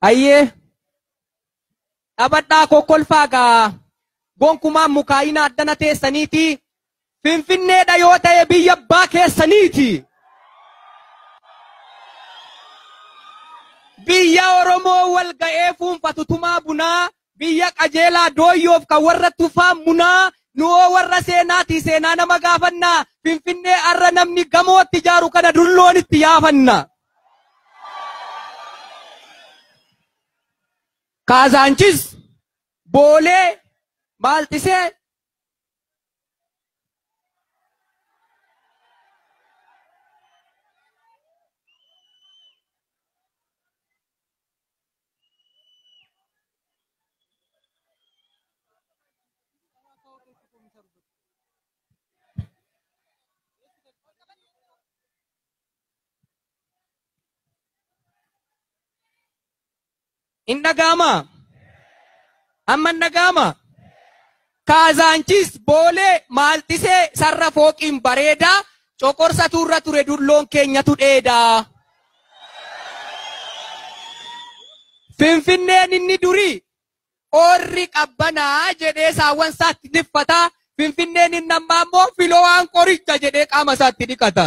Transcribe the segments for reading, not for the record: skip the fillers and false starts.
Ayyee dhaabadhaa kokkolfaa gaa gonkumaa mukaayina addana teessaniiti Finfinneedha yoo ta'e biyya abbaa keessaniiti. Biyya Oromoo wal ga'ee fuunfatu tumaa bunaa biyya qajeelaa dooyyoof kan warra tufaa munaa nu'oo warra seenaatii seenaa nama gaafannaa Finfinnee arra namni gamootti ijaaru kana dulloon itti yaafanna. Kaazaanchis Boolee Maalxisee hin dhaga'amaa? Amma hin dhaga'amaa? Kaazaanchis Boolee Maalxisee sarara fooqiin bareedaa coqorsatu irra ture dulloon keenyatu dheedaa. Finfinneen inni durii orri qabbanaa jedhee saawwan isaatti dhiffataa. Finfinneen inni ammaa immoo filowaan qoricha jedhee qaama isaatti dhiqata.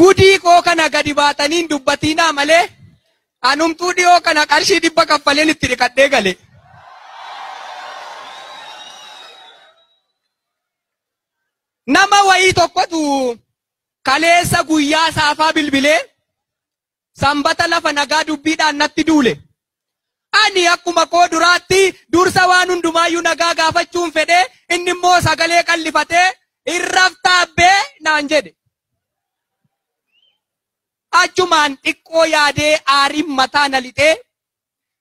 Gudii koo kana gadi baatanii dubbatiinaa malee anumtuu dhiyoo kana qarshii 100 kaffaleen itti dhiqadhee gale. Nama wayii tokkotu kaleessa guyyaa saafaa bilbilee sanbata lafa nagaa dubbiidhaan natti duule. Ani akkuma koo duraatti dursa waan hundumaayyuu nagaa gaafachuun fedhee inni immoo sagalee qallifatee irraftaabbee naan jedhe. Achumaan xiqqoo yaadee aariin mataa na lixee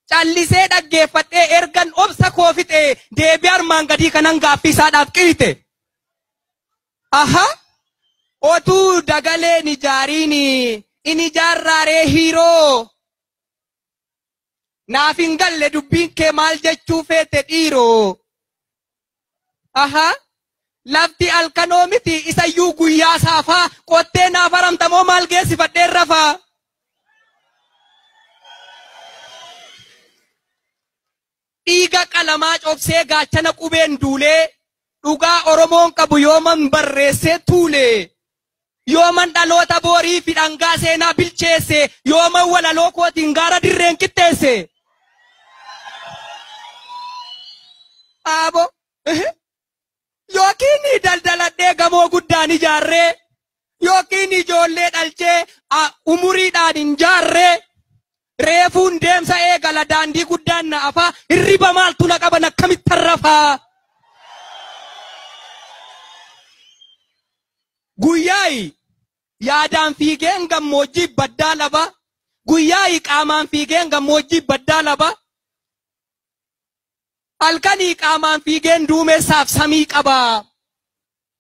callisee dhaggeeffadhee ergan obsa koo fixee deebii armaan gadii kanan gaaffii isaadhaaf qiite. Aha! Otuu dagaleen ijaariin in ijaarraaree hiiroo. Naaf hin galle dubbiin kee maal jechuu feete dhiiroo. Aha! Lafti halkanoo miti isayyuu guyyaa saafaa qottee naaf haramtamoo maal geessifadheen rafaa. Dhiiga qalamaa cobsee gaachana qubeen duulee dhugaa Oromoon qabu yooman barreessee tuulee. Yooman dhaloota boorii fi dhangaa seenaa bilcheesse yooman walaloo kootiin gaara dirreen qixxeesse. Aabo. Yookiin daldaladhee gamoo guddaan ijaarree yookiin ijoollee dhalchee umuriidhaan hin jaarree reefuun deemsa eegala daandii guddaan na afaa hirriba maaltu na qaban akkamitti rafaa. Guyyaayi yaadaan fiigeen gammoojjii baddaa laba guyyaayi qaamaan fiigeen gammoojjii baddaa laba halkanii qaamaan fiigeen duumessaaf samii qaba.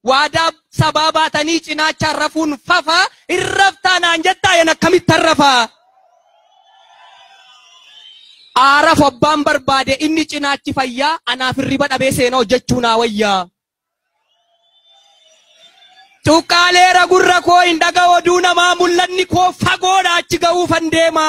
Waadaa sabaa baatanii cinaachaan rafuun fafa irraftaa naan jettaa yan akkamitti rafaa. Aaraaf abbaan barbaade inni cinaachi fayyaa anaaf hirriba dhabee seenaa hojjechuu naa wayyaa. Cuqqaaleera gurra koo hin dhaga'u oduu namaa mul'anni koo fagoodha achi ga'uufan deema.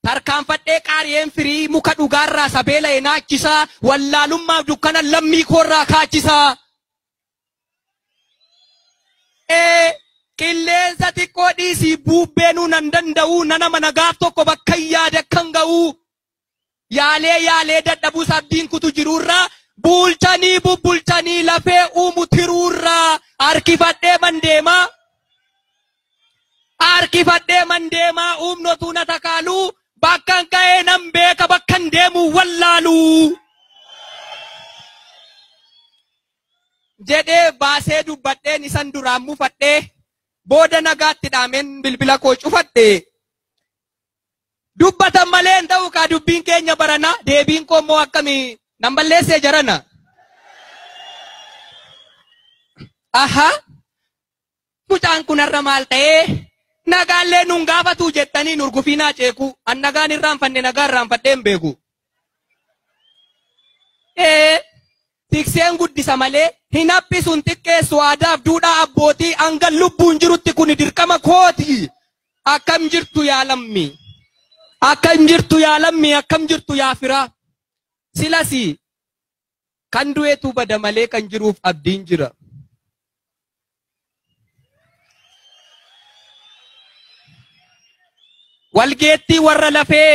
Tarkaanfadhee qaariyeen firii muka dhugaarraa sabeela naachisaa wallaalummaaf dukkana lammii koorraa kaachisaa. Qilleensa xiqqoo dhiisii buubbeenuu nan danda'u nana mana gaaf tokko bakka yaade akkan ga'u. Yaalee yaalee dadhabuus abdiin kutu jiruurraa bulchanii bubbulchanii lafee uumu tiruurraa harkifadhee mandeemaa. Harkifadhee mandeemaa uumnotuu na takaaluu bakkan ka'ee nan beeka bakkan deemu wallaalu. Jedhee baasee dubbadheen isan duraan mufadhee booda nagaatti dhaameen bilbila koo cufadhe. Dubbatan malee hin ta'u kaa dubbiin keenya barana deebiin koo immoo akkamii nan balleessee jarana. Aha! Mucaan kun har'a maal ta'ee nagaallee nun gaafatu jettanii nurgufiinaa ceeku. An nagaan irraanfanne nagaa irraanfadhee hin beeku. Tikseen guddisa malee hin haphisuun xiqqeessu aadaaf duudhaa abbootii hanga lubbuun jirutti kun dirqama kooti. Akkam jirtu yaa lammi? Akkam jirtu yaa lammi? Akkam jirtu yaa firaa? Silasi kan du'eetu bada malee kan jiruuf abdiin jira. Walgeettii warra lafee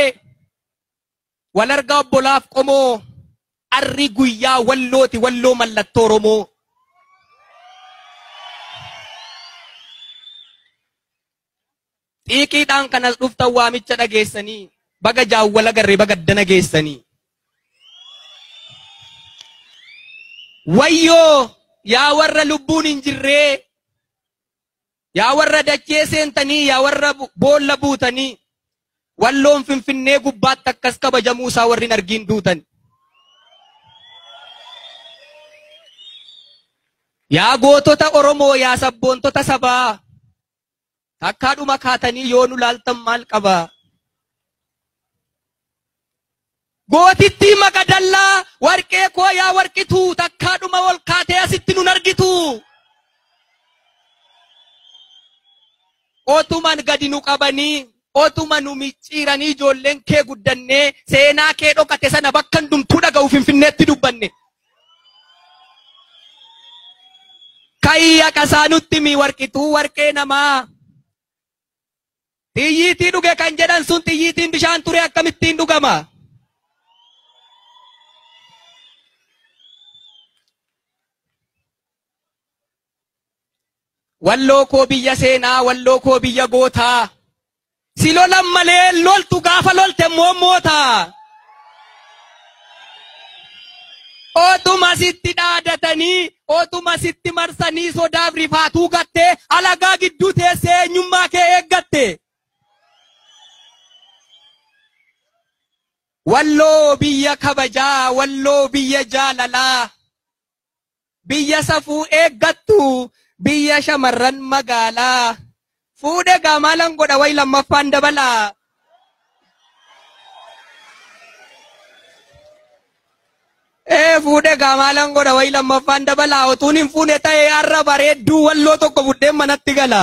wal argaa obbolaaf qomoo arri guyyaa wallooti walloo mallattoo Oromoo. Xiiqiidhaan kanas dhuftan waamicha dhageessanii baga jaawwala garree baga addana geessanii. Wayyoo yaa warra lubbuun hin jirree, yaa warra dachee seentanii, yaa warra boolla buutanii, walloon Finfinnee gubbaatti akkas kabajamuu isaa warri hin argiin duutan. Yaa gootota Oromoo, yaa sabboontota sabaa, takkaadhuma kaatanii yoo nu laaltan maal qabaa? Gootittii maqadallaa warqee koo yaa warqituu takkaadhuma ol kaatee asitti nun argitu. Otuman gadi nu qabanii, otuma nu micciiranii ijoolleen kee guddannee seenaa kee dhokate sana bakka hundumtuu dhaga'u Finfinneetti dubbanne. Kayya qasaa nutti mi warqituu warqee namaa. Xiyyiitii dhuge kan jedhan sun xiyyiitiin bishaan ture akkamittiin dhugama? Walloo koo biyya seenaa, walloo koo biyya gootaa. Si lolan malee loltu gaafa lolte moommoota. Otuma sitti dhaadatanii, otuma sitti marsanii sodaaf rifaatuu gattee alagaa gidduu teessee eenyummaa kee eeggatte. Walloo biyya kabajaa, walloo biyya jaalalaa, biyya safuu eeggattu, biyya shamarran magaalaa. Fuudhee gaamaalan godha wayi lammaffaan dabalaa. Fuudhee gaamaalan godha wayi lammaffaan dabalaa. Otuun hin fuune ta'ee har'a bareedduu walloo tokko fuudhee manatti gala.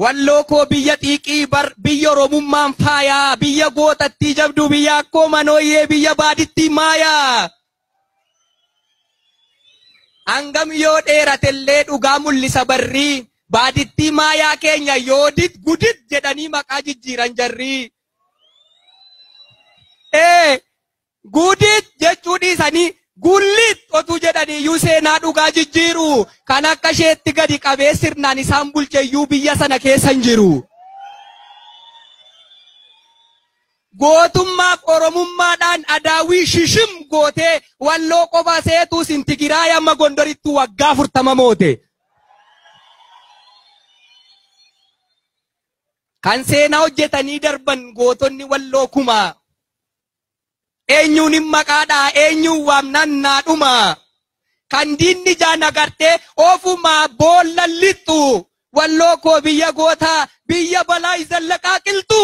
Walloo koo biyya xiiqii bar biyya Oromummaan faayaa, biyya gootattii jabduu, biyya akkoo manooyyee, biyya baadittii maayaa. Hangam yoo dheeratellee dhugaa mul'isa barrii, baadittii maayaa keenya yoodit gudit jedhanii maqaa jijjiiran jarrii. Gudit jechuu dhiisanii gullit otuu jedhanii iyyuu seenaa dhugaa jijjiiru. Kan akka isheetti gadi qabee sirnaan isaan bulche iyyuu biyya sana keessa hin jiru. Gootummaaf Oromummaadhaan adaawii shishim gootee walloo qofa seetuu sin Tigiraay amma Gondorittuu waggaa 40 moote. Kan seenaa hojjetanii darban gootonni walloo kumaa. Eenyuun hin maqaadhaa, eenyuun waamnaan naadhuma. Kan diinni jaan agartee ofumaa boolla lixxu. Walloo koo biyya gootaa, biyya balaa zallaqaa qilxu.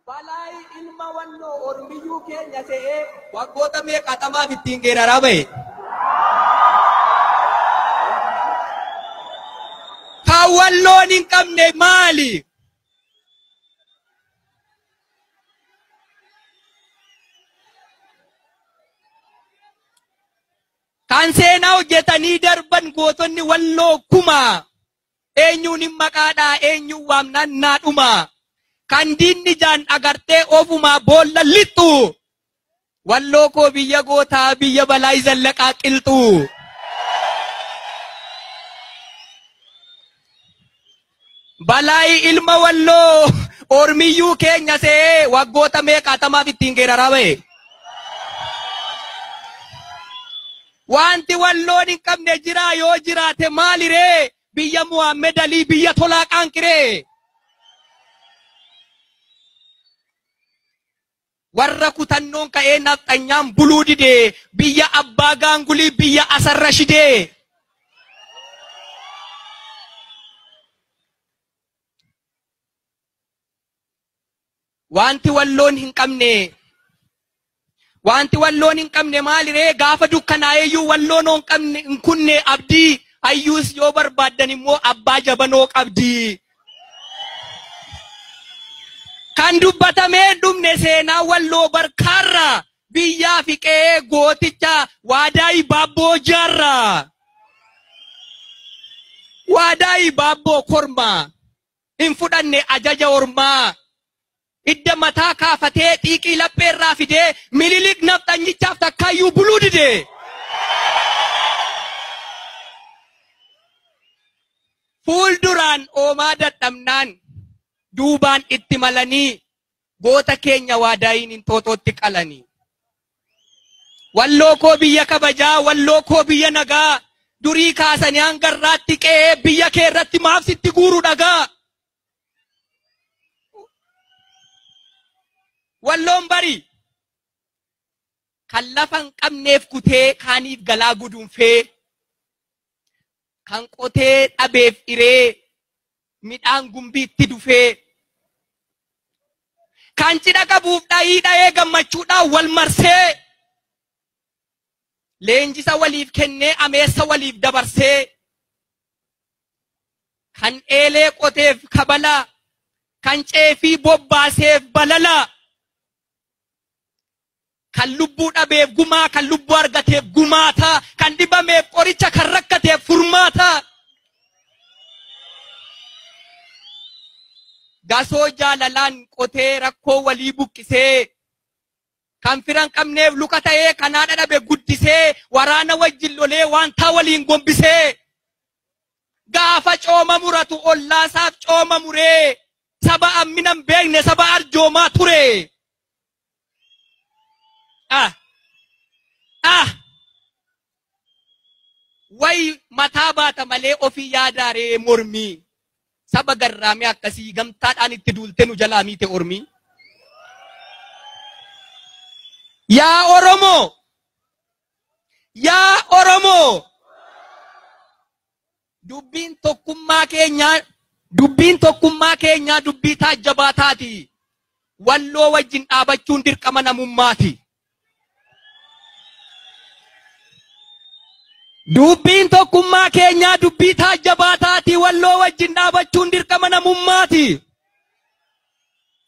Balaayi ilma walloo ormiyyuu keenya ta'ee waggoota meeqatamaaf ittiin geeraraa ba'e. Kan walloon hin qabne maali? Kan seenaa hojjetanii darban gootonni walloo kumaa. Eenyuun hin maqaadhaa, eenyuun waamnaan naadhuma. Kan diinni jaan agartee ofumaa boolla lixxu. Walloo koo biyya gootaa, biyya balaa zallaqaa qilxu. Balaayi ilma walloo ormiyyuu keenya se'ee waggoota meeqatamaaf ittiin geeraraa ba'e. Wanti walloon hin qabne jiraa yoo jiraate maaliree? Biyya Muhammed Alii biyya tolaa qaanqiree. Warra kutannoon ka'ee nafxanyaan buluu didee biyya abbaa gaangulii biyya asarra shidee. Wanti walloon hin qabne, wanti walloon hin qabne maaliree gaafa dukkanaa'eeyyuu walloon hin qabne hin kunne abdii hayyuus yoo barbaaddan immoo abbaa jabanoo qabdi. Kan dubbatamee hin dhumne seenaa walloo barkaarra biyyaa fi qe'ee gooticha Waadaay Baabboo jaarra. Waadaay Baabboo kormaa hin fudhanne ajaja ormaa. Idda mataa kaafatee xiiqii lapheerraa fidee Minilik nafxanyichaaf takkaayyuu buluu dide. Fuulduraan oomaa dadhabnaan duubaan itti malanii goota keenya Waadaayiin Inxooxootti qalanii. Walloo koo biyya kabajaa, walloo koo biyya nagaa, durii kaasanii hanga irraatti qe'ee biyya kee irratti maaf sitti guuru dhagaa. Walloon bari kan lafa hin qabneef kutee kaaniif galaa guduunfee, kan qotee dhabeef hiree midhaan gumbiitti dufee, kan cidha qabuuf dhayii dhayee gammachuudhaan wal marsee, leenjisa waliif kennee ameessa waliif dabarsee, kan eelee qoteef kabala, kan ceefii bobbaaseef balala, kan lubbuu dhabeef gumaa, kan lubbuu argateef gumaata, kan dhibameef qoricha, kan rakkateef furmaata. Gasoo jaalalaan qotee rakkoo walii buqqisee, kan fira hin qabneef luka ta'ee kan haadha dhabe guddisee, waraana wajjin lolee waantaa waliin gombisee, gaafa cooma muratu ollaasaaf cooma muree, saba ammina hin beekne saba arjoomaa ture. Ah! Ah! Wayi mataa baata malee ofii yaadaaree mormii. Saba garraamee akkasii gamtaadhaan itti duulte nu jalaa miite ormii. Yaa Oromoo! Yaa Oromoo! Dubbiin tokkummaa keenyaa, dubbiin tokkummaa keenyaa dubbii taajjabaa taati. Walloo wajjin dhaabachuun dirqama namummaati. Dubbiin tokkummaa keenyaa dubbii taajjabaa taati. Walloo wajjin dhaabachuun dirqama namummaati.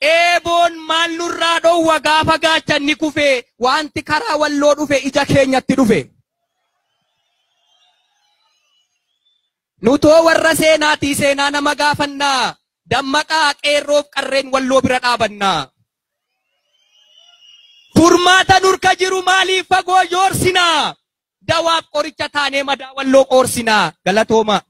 Eeboon maal nurraa dhoowwa gaafa gaachanni kufe, wanti karaa walloo dhufe ija keenyatti dhufe. Nutoo warra seenaatii seenaa nama gaafannaa, dammaqaa qeerroof qarreen walloo bira dhaabannaa. Furmaata nurka jiru maaliif fagoo joorsinaa? Dawaaf qoricha taanee madaa walloo qoorsinaa. Galatooma.